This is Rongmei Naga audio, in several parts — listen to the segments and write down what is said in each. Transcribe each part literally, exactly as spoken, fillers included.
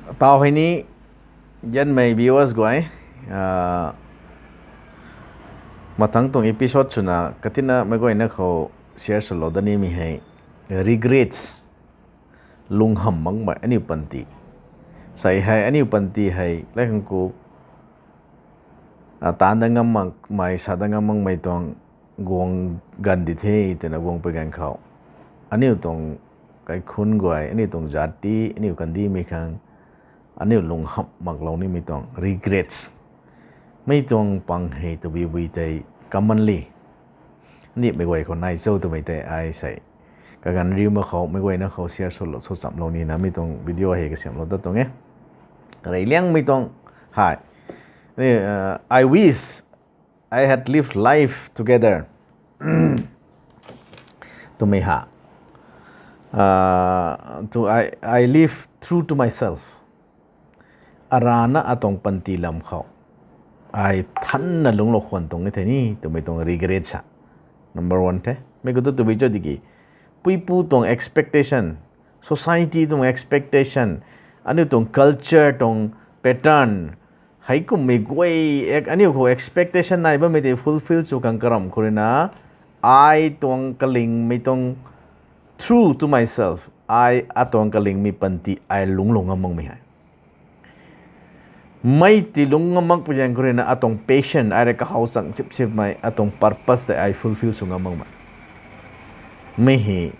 Tau hei ni, zianmei viewers guay, mathangc tuang episode swna katina meic guayna khou share swlou dat nimei hei regrets, lunghamh makmei aniu panty. Sei hei aniu panty hei lei khang ku, taanc dat ngam makmei, sa dat ngam makmei tuang guang ganv di the twna guang pui ganv khou, aniu tuang kaikhunc guay, aniu tuang jati, aniu kandihmei khang aniu lunghamh maklou nimei tuang regrets. Mei tuang pang hei tabui bui tei commonly aniu mei guay khou nai cho twmei tei ai sei kaganv riu mak khou meic guayna khou share swlou, sw chamlou nina mi tuang video hei kasiamhlou dat tuang e. Reyliangmei tuang hei, I wish I had lived life together twmei ha, to I, I live true to myself. Arana atuang panty lam khou ai thanna lungclou khwan tuang e thei ni twmei tuang regret sa number one the. Mei khou tu tabui cho tiki, puipu tuang expectation, society tuang expectation, aniu tuang culture tuang pattern, heikumhmei guay, aniu khou expectation nai bammei tei fulfill sw khang karamh khou ruina, ai tuang kalingmei tuang, true to myself, ai atuang kalingmei panty ai lungclou ngam makmei hei, mei ti lungc ngam mak pui zaeng khou ruina atuang passion, ai rui kahaw chang sip sipmei atuang purpose tei ai fulfill sw ngam makmei, mei hei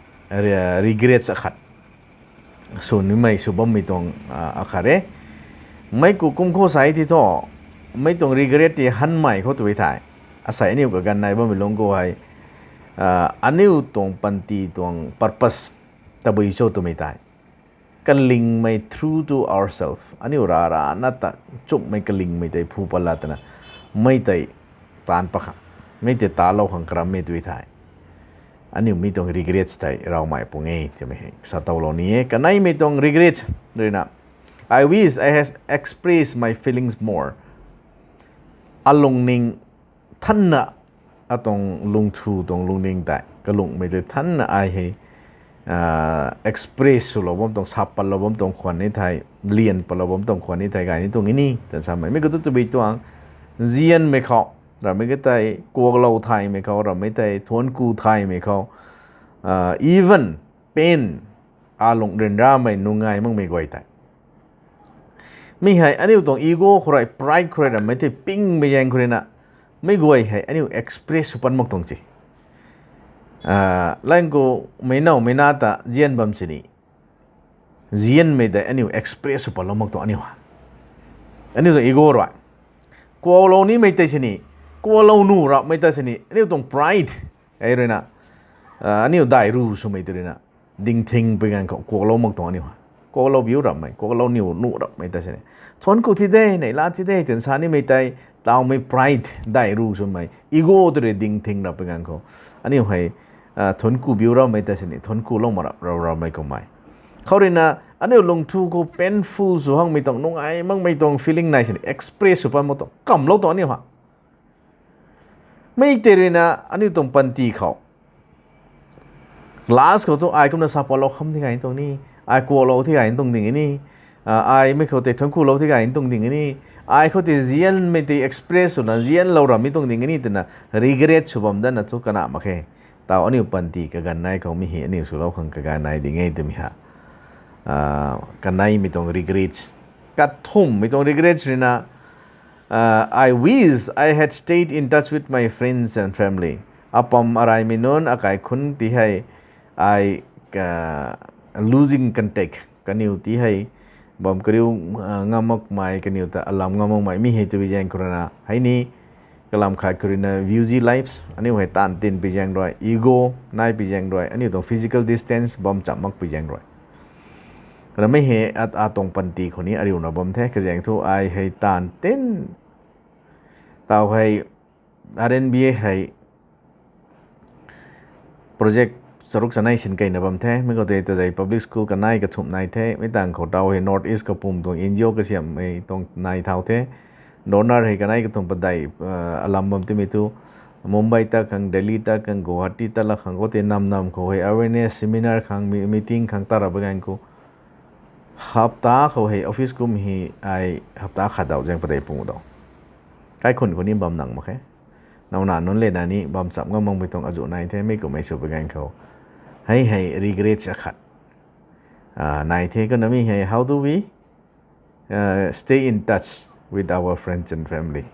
regrets akhat sw nimei sw bammei tuang akhat e. Mei ku kum khou sai ti thu, mei tuang regret ti hanmei khou twmei thei, asei aniu kaganv nai bammei lungc khou hei, aniu tuang panty tuang purpose tabui cho twmei tei kalingmei, true to ourself, aniu rarana ta nchumhmei kalingmei tei phu pat la twna, mei tei taanc pat khang, mei tei talou khang karammei twmei thei, aniu mi tuang regrets tei ravmei pung e twmei hei sa towlou ni e. Kaneimei tuang regrets ruina, I wish I had expressed my feelings more. Alungning thanna, atuang lungthu tuang lungning tei kalungmei tei thanna ai hei express swlou bam tuang, sa patlou bam tuang khwan ni thei, lian patlou bam tuang khwan ni thei gay ni tuang e ni twna samei. Mi khou tu tabui tuang, nzianmei khou rammei ka tei, kuaklou thaymei khou rammei tei, thuanc ku thaymei khou, even pain, alung ryanramei nungai makmei guay tei, mi hei aniu tuang ego khou rui, pride khou rui rammei tei pingmei zaeng khou ruina, mei guay hei aniu express sw pat mak tuang ci. Lang khou meic nowmei na ta nzian bam sini, nzianmei tei aniu express sw patlou mak tuang aniu ha, aniu tuang ego rui. Kuaklou nimei tei sini, kuaklou nuh rapmei ta sini, aniu tuang pride, ei ruina, aniu daic ru swmei tei ruina, dingthing pui ganv khou kuaklou mak tuang aniu ha. Kuaklou biu rapmei, kuaklou niw nuh rapmei ta sini, thuanc ku thi de, neihla thi de twna sa nimei tei, tawmei pride, daic ru swmei ego tei rui dingthing rap pui ganv khou, aniu hei thuanc ku biu rammei ta sini, thuanc kulou mak rap rau rammei kummei khou ruina, aniu lungthu khou painful sw hangmei tuang, nungai makmei tuang feeling nai sini express sw pat mak tuang, kamlou tuang aniu ha. Mi tei ruina aniu tuang panty khou, class khou tu ai kumna sa patlou kham thi gay tuang ni, ai kuaklou thi gay tuang ding e ni, ai mei khou tei thuanc kulou thi gay tuang ding e ni, ai khou tei nzianmei tei express swna nzianlou rammei tuang ding e ni twna regret sw bam datna thu kana mak khe. Taw aniu panty kaganv nai khou mi hei aniu swlou khang kaganv nai ding e twmei ha. Kaneimei tuang regrets. Kathumhmei tuang regrets ruina, I wish I had stayed in touch with my friends and family. Apam araimei nunc, akai khunc ti hei, ai losing contact, kaniw ti hei bam kariu ngam makmei, kaniw ta alam ngam makmei mi hei twbi zaeng khou ruina hei ni, kalam khat khou ruina busy lives, aniu hei taanv tin pui zaeng rui, ego nai pui zaeng rui, aniu tuang physical distance bam cham mak pui zaeng rui, rammei hei atuang panty khou ni ariuna bam the. Kazaeng thu ai hei taanv tin, taw hei R N B A hei project charuk chanei sin keina bam the. Mi khou tei Tazei Public School kanei kathumh nai the. Mi tang khou taw hei North East kapwm tuang N G O kasiamhmei tuang nai thau the. Donor hei kanei kathumh padeih alam bam timei thu, Mumbai ta khang, Delhi ta khang, Guwahati ta la khang khou tei nam nam khou hei awareness seminar khang, meeting khang ta rap ganv khou Hapta khou hei office kum hei ai hapta khat daw zaeng padeih pung daw. Kaikhun khou ni bam nang mak khe. Nowna nunc le na ni bam chap ngam makmei tuang azuh nai the, mi kummei sw pui ganv khou. Hei hei regrets akhat nai the, kumna mi hei how do we stay in touch with our friends and family?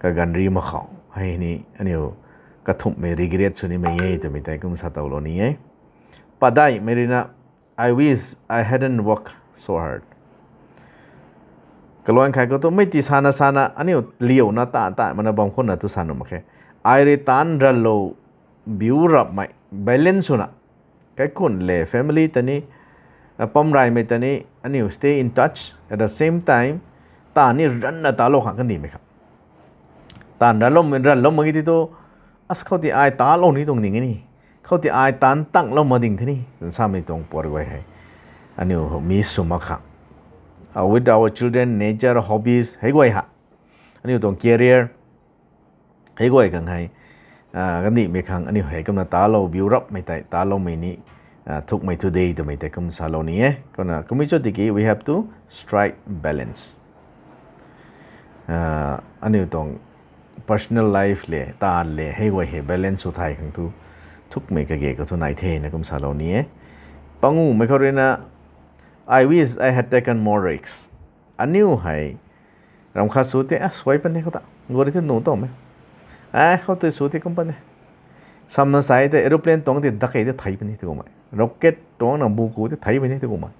Kaganv ri mak khou hei ni aniu kathumhmei regret sw nimei e twmei tei kum sa tow lou ni e. Padeihmei ruina, I wish I hadn't worked so hard. Kaluan khai khou tu mei ti sana sana aniu liuna ta ta mana bam khou na tu sa nuh mak khe. Ai rui taanc ranlou biu rapmei balance swna, kaikhun le family ta ni, pamraymei ta ni, aniu stay in touch. At the same time, taanv ni ranna talou khang kandihmei kha. Taanv ranlou, ranlou mak ki ti tu, as khou ti ai talou ni tuang ding e ni, khou ti ai taanv tanglou mak ding the ni twna samei tuang puat guay hei aniu miss sw mak khang. With our children, nature, hobbies, hei guay ha, aniu tuang career, hei guay khang hei kandihmei khang aniu hei kumna talou biu rapmei tei, taloumei ni thukmei thu de twmei tei kum salou ni e. Kumna kummei cho tiki we have to strike balance. Aniu tuang personal life le taanv le hei guay hei balance sw thay khang thu thukmei kage khou thu nai the na kum salou ni e. Panguhmei khou ruina, I wish I had taken more risks. Aniu hei ram khat sw the, a suai pan the khou ta, gari the nuh tawmei, a khou tei sw the kum pan the. Samna sai tei aeroplane tuang tei dak kei tei thei puni tei kummei, rocket tuangna bu ku tei thei puni tei kummei.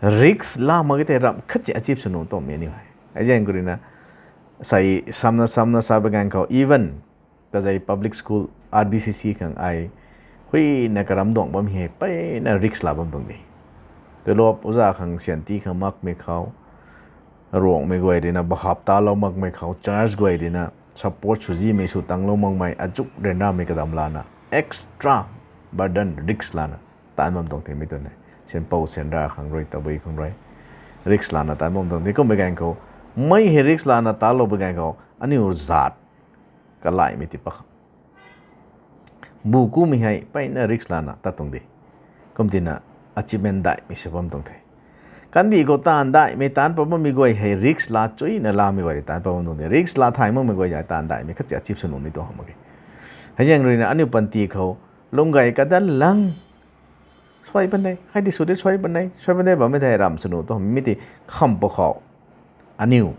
Risk la mak ki tei ram khat si achieve sw nuh tawmei aniu hei. Hei zaeng khou ruina, sai samna samna sa baganv khou even tazei public school, R B C C khang ai huina karam duang bam hei peyna risk la bam tuang de. Tulop uza khang syanti khang makmei khou, Ruangmei guay ruina bahap talou makmei khou, church guay ruina support swzimei sw tanglou makmei, azuh ryanramei kadam lana, extra burden, risk lana taanc bam tuang the mi twn e. Sinpou sinra khang rui, tabui khang rui risk lana taanc bam tuang the. Kummei ganv khou, mei hei risk lana taloupui ganv khou aniu zaat kalaimei ti pak khang bu kumei hei peyna risk lana tat tuang de. Kum tina achievement daihmei sw bam tuang the. Kandih khou taanv daihmei taanc pat bammei guay hei risk la chuyna lamei guay rui taanc pat bam tuang de. Risk la thay makmei guay hei taanv daihmei khat si achieve sw nuh ni tuang hamh mak ge. Hei zaeng ruina aniu panty khou lung gay kadan lang, suai pan de, hei ti sw de, suai pan de, suai pan de bammei thei ram sw nuh tuang mi ti kham pwkhou aniu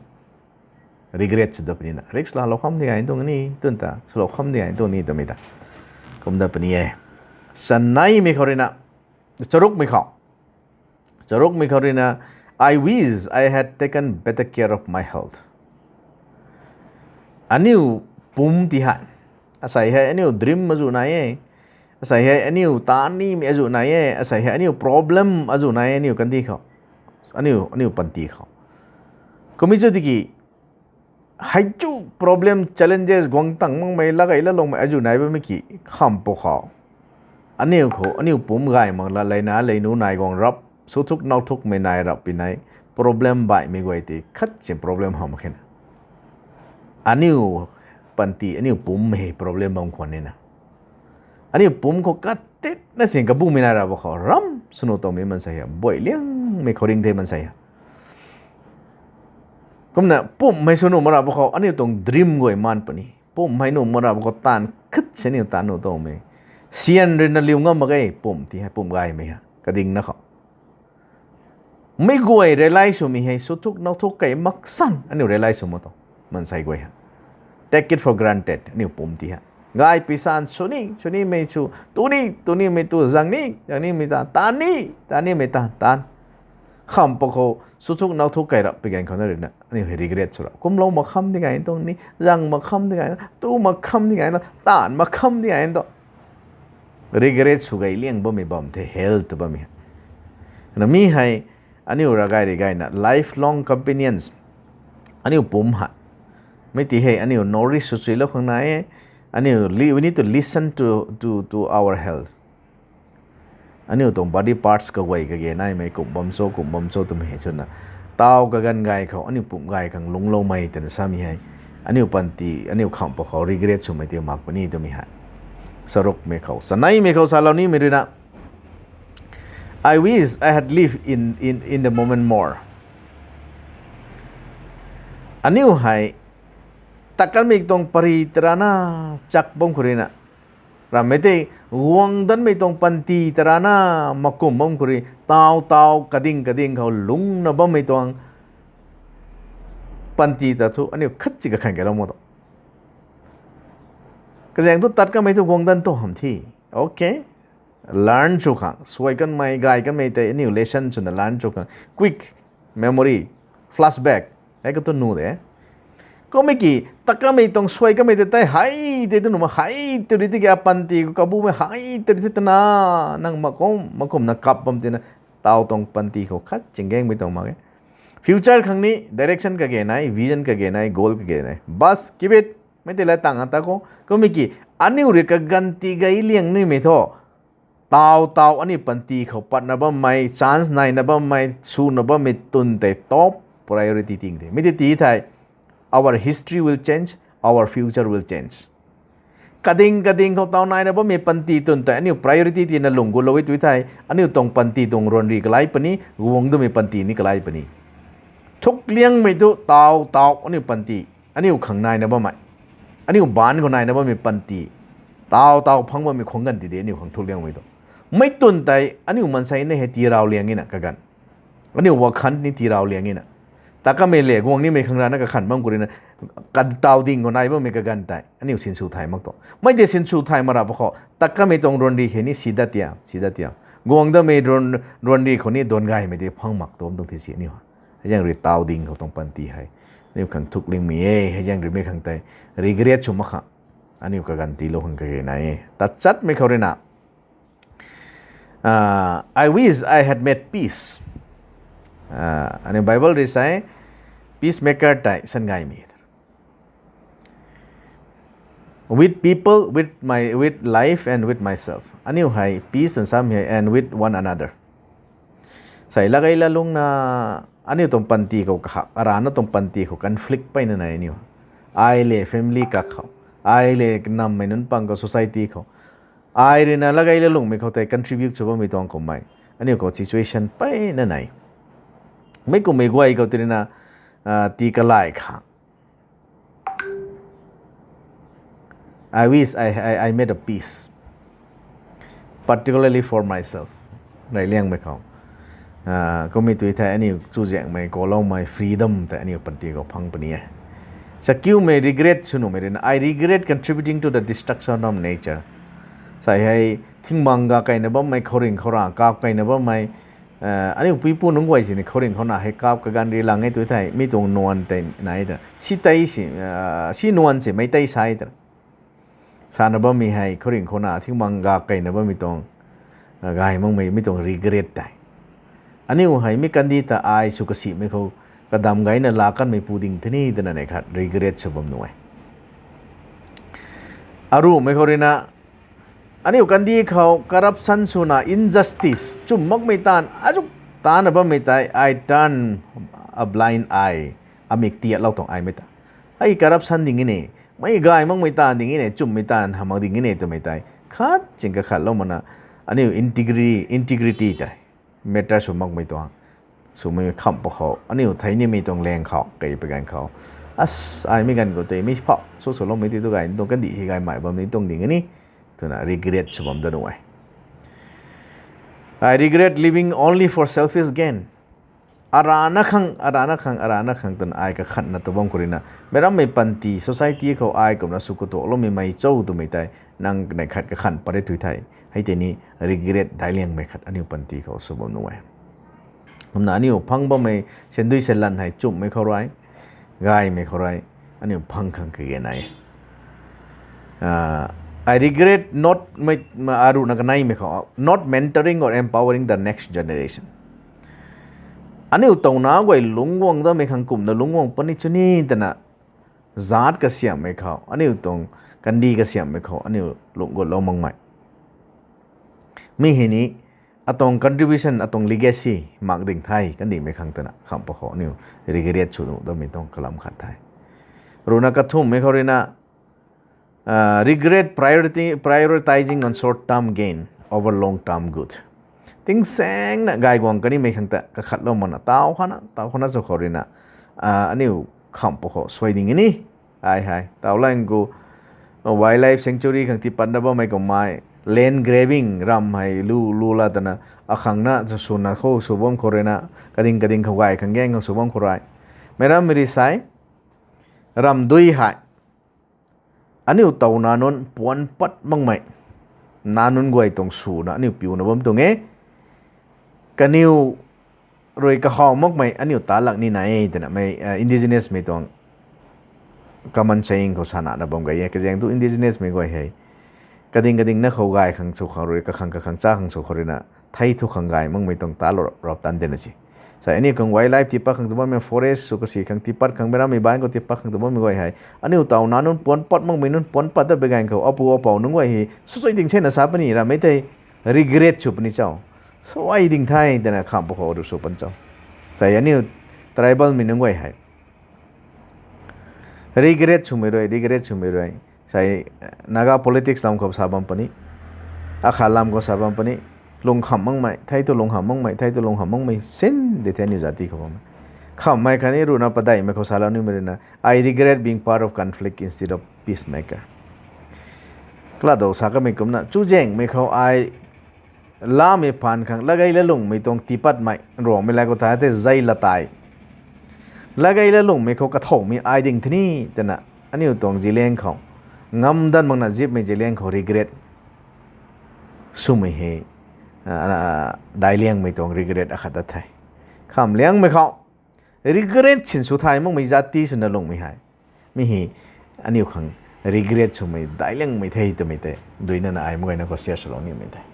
regret sw dat punina, risk laalou kham di gay tuang ni, twn ta swlou kham di gay tuang ni twmei ta kum dat puni e. Chaneimei khou ruina, charukmei khou, charukmei khou ruina, I wish I had taken better care of my health. Aniu pumc ti hei, asei hei aniu dream azuh nai e, asei hei aniu taanv nimei azuh nai e, asei hei aniu problem azuh nai e, aniu kandih khou, aniu, aniu panty khou. Kummei cho tiki, hei chu problem, challenges guang tang makmei, lagay laloumei azuh nai bammei ki kham pwkhou aniu khou, aniu pumc gay mak la, leina leinu nai guang rap, suthuk nauthukmei nai rap pi nai, problem baihmei guay ti khat si problem hamh mak khe na. Aniu panty, aniu pumc hei problem bam khwan nina, aniu pumc khou katetna sin kabumei nai rap khou ram sw nuh tuangmei maansei hei buay liangmei khou ring the maansei hei. Kumna pumc hei sw nuh mak rap khou aniu tuang dream guay maan puni. Pumc hei nuh mak rap khou taanv khat si aniu taanv nuh tuangmei, syan ruina liu ngam mak ge. Pumc ti hei pumc gaymei hei kadingna khou mei guay realize swmei hei suthuk nauthuk kei mak san aniu realize sw mak tuang. Maansei guay hei take it for granted aniu pumc ti hei. Gay pi san sw ni, sw nimei sw, tu ni, tu nimei tu, zang ni, zang nimei taanv, taanv ni, taanv nimei taanv, taanv. Kham pwkhou suthuk nauthuk kei rap pi ganv khou na ruina aniu hei regret sw rap. Kumlou mak kham di gay tuang ni, zang mak kham di gay tuang, tu mak kham di gay tuang, taanv mak kham di gay tuang. Regret sw gay liang bammei bam the, health bammei. Na mi hei aniu ravgay rui gayna lifelong companions, aniu pumc hei. Mi ti hei aniu nourish sw chuilou khang nai e. Aniu li-, we need to listen to, to, to our health. Aniu tuang body parts kaguay kage naimei kum bam cho, kum bam cho twmei hei swna, taw kaganv gay khou aniu pumc gay khang lungcloumei twna samei hei aniu panty, aniu kham pwkhou regret swmei ti mak puni twmei hei charukmei khou. Chaneimei khou salou nimei ruina, I wish I had lived in, in, in the moment more. Aniu hei, tat kanmei tuang pari tarana chak bam khou ruina, rammei tei guang danmei tuang panty tarana makum bam khou rui, taw taw kading kading khou lungna bammei tuang panty ta thu aniu khat si kakhang kailou mo tu. Kazaeng thu tat kanmei thu guang dan tu ham thi. Okay. Learn sw khang, suai kanmei, gay kanmei tei aniu lesson swna learn sw khang. Quick memory, flashback, hei ka tu nu de. Kummei ki, tat kanmei tuang suai kanmei tei tei hei tei tu numa hei tei ri tiki apanty khou kabumei hei tei ri tei twna, nang makum, makumna kap bam tina, taw tuang panty khou khat chinggaengmei tuang mak e. Future khang ni direction kage nai, vision kage nai, goal kage nai. Bas, keep it. Mei tei la tang a ta khou. Kummei ki, aniu rui kaganv tii gay liang nimei thu, taw taw aniu panty khou patna bammei, chance naina bammei, swna bammei twn tei top priority ting the. Mi tei tii thei, our history will change, our future will change. Kading kading khou taw naina bammei panty twn tei aniu priority tina lung gulou e tu thei, aniu tuang panty tuang ruanri kalai puni, guang damei panty ni kalai puni. Thuk liangmei tu taw taw aniu panty, aniu khang naina bammei, aniu baanc khou naina bammei panty, taw taw phang bammei khwang ganv ti de aniu khang thuk liangmei tu. Mei twn tei aniu mansei ni hei tii rau liang ina kaganv. Aniu wakhan ni tii rau liang ina. Tat kanmei le guang nimei khang rana kakhan bam khou ruina, kataw ding khou nai bammei kaganv tei aniu sinsw thay mak tu. Mei tei sinsw thay mak rap khou, tat kanmei tuang ruanri hei ni si dat tiam, si dat tiam. Guang damei ruan, ruanri khou ni duan gaymei tei phang mak tu tuang thi si aniu. Hei zaeng rui taw ding khou tuang panty hei aniu khang thuk lingmei e, hei zaeng rui mei khang tei regret sw mak khang, aniu kaganv tiilou khang kage nai e. Tachatmei khou ruina, I wish I had made peace. Aniu Bible rui sa e, peacemaker tei san gaymei with people, with my, with life and with myself. Aniu hei peace and sam hei and with one another. Sei lagei lalungna, aniu tuang panty khou kahak, arana tuang panty khou conflict peyna nai aniu. Ai le family kak khou, ai le nammei nunc pang khou society khou, ai ruina lagei lalungmei khou tei contribute sw bammei tuang kummei, aniu khou situation peyna nai. Mei kummei guay khou ti ruina, tii kalai khang, I wish I, I, I made a peace, particularly for myself. Rey liangmei khou, kummei tu thei aniu chuzaenghmei, kaloumei freedom tei aniu panty khou phang puni e. Sakiumei regret sw nuhmei ruina, I regret contributing to the destruction of nature. Sei hei thingmang ga keyna bammei, khouringh khoura kap keyna bammei, aniu puipu nunc guay sini khouringh khouna hei kap kaganv ri lang e tu thei, mi tuang nuan tei nai ta. Si tei si, si nuan si mei tei sa e ta. Sana bammei hei khouringh khouna thingmang ga keyna bammei tuang, gay makmei mi tuang regret tei. Aniu hei mi kandih ta ai sw kasimei khou, kadam gayna laa kanmei pu ding the ni twna neih khat regret sw bam nuh e. Aruhmei khou ruina, aniu kandih khou corruption swna injustice, chum makmei taanv azuk taanna bammei tei, I turn a blind eye, amik tiatlou tuang aimei ta. Hei corruption ding e ne, mei gay makmei taanv ding e ne, chumhmei taanv hamh mak ding e ne twmei tei khat ching kakhatlou makna, aniu integrity, integrity tei matter sw makmei tuang, swmei khamh pa khou, aniu thei nimei tuang laeng khou, kei pa ganv khou, as, ai mi ganv khou tei mi phau sw swloumei ti tu gay tuang kandih hei gay mai bam ni tuang ding e ni, twna regret sw bam dat nuh e. I regret living only for selfish gain. Arana khang, arana khang, arana khang twna ai kakhatna tu bam khou ruina, meic rammei panty, society khou ai kumna sw katuakloumei mei cho twmei tei, nang neih khat kakhan pat e tu thei, hei tei ni regret daic liangmei khat aniu panty khou sw bam nuh e. Kumna aniu phang bammei sandui salan hei chumhmei khou rui, gaymei khou rui, aniu phang khang kage nai e. I regret not, aruhna kaneimei khou, not mentoring or empowering the next generation. Aniu tuang nac guay lungc guang datmei khang kumna lungc guang puni chuni twna, zaat kasiamhmei khou, aniu tuang kandih kasiamhmei khou aniu lungc gutlou makmei, mi hei ni atuang contribution, atuang legacy mak ding the kandihmei khang twna khamh pa khou aniu regret sw nuh datmei tuang kalam khat the. Ruhna kathumhmei khou ruina, regret priority, prioritizing on short term gain over long term good. Tingsaengna gay guang kanimei khang ta kakhatlou makna taw khana, taw khana sw khou ruina, aniu khamh pw khou suai ding e ni. Ai hei taulang khou wildlife sanctuary khang tiipatna bammei kummei, land grabbing, ram hei lu, lu la twna, akhangna swna khou sw bam khou ruina, kading kading khou gay khang gaeng khou sw bam khou rui, meic rammei ri sei, ramdui hei aniu tow nac nunc puanc pat makmei, nac nunc guay tuang swna aniu piuna bam tuang e. Kaniw rui kahaw makmei aniu ta lak nina e twna mei, indigenous mei tuang common saying khou sana na bam gay e. Kazaeng tu indigenous mei guay hei kading kading na khou gay khang sw khou rui, kakhang kakhang cha khang sw khou ruina, thei thu khang gay makmei tuang ta lou rap tan dena si. Sa aniu khang wildlife tiipat khang tu bammei, forest sw kasi khang tiipat khang, meic rammei baanc khou tiipat khang tu bammei guay hei, aniu tow nac nunc puanc pat makmei nunc puanc pat tat bi ganv khou apu apou nunc guay hei sw sui ding sena sa puni ramei thei, regret sw puni cho. Suai ding the twna khamh pw khou ru sw pan cho. Sei aniu tribal mei nunc guay hei regret swmei rui, regret swmei rui, sei Naga politics lam khou sa bam puni, akhat lam khou sa bam puni, lung kham makmei thei tu, lung kham makmei thei tu, lung kham makmei sin de the aniu zati khou bammei. Khamhmei khatni ruhna padeihmei khou salou nimei ruina, I regret being part of conflict instead of peacemaker. Kaladou sa kamei kumna, chuzaenghmei khou ai lamei phaan khang lagei lalungmei tuang tiipatmei Ruangmei laa khou ta the zei latai, lagei lalungmei khou kathoumei ai ding the ni twna, aniu tuang ziliang khou, ngam dat makna zipmei ziliang khou regret swmei hei, daic liangmei tuang regret akhat ta the. Khamh liangmei khou regret sin sw thay makmei zati swna lungmei hei, mi hei aniu khang regret swmei daic liangmei the twmei tei duinana ai mak gayna khou share swlou nimei the.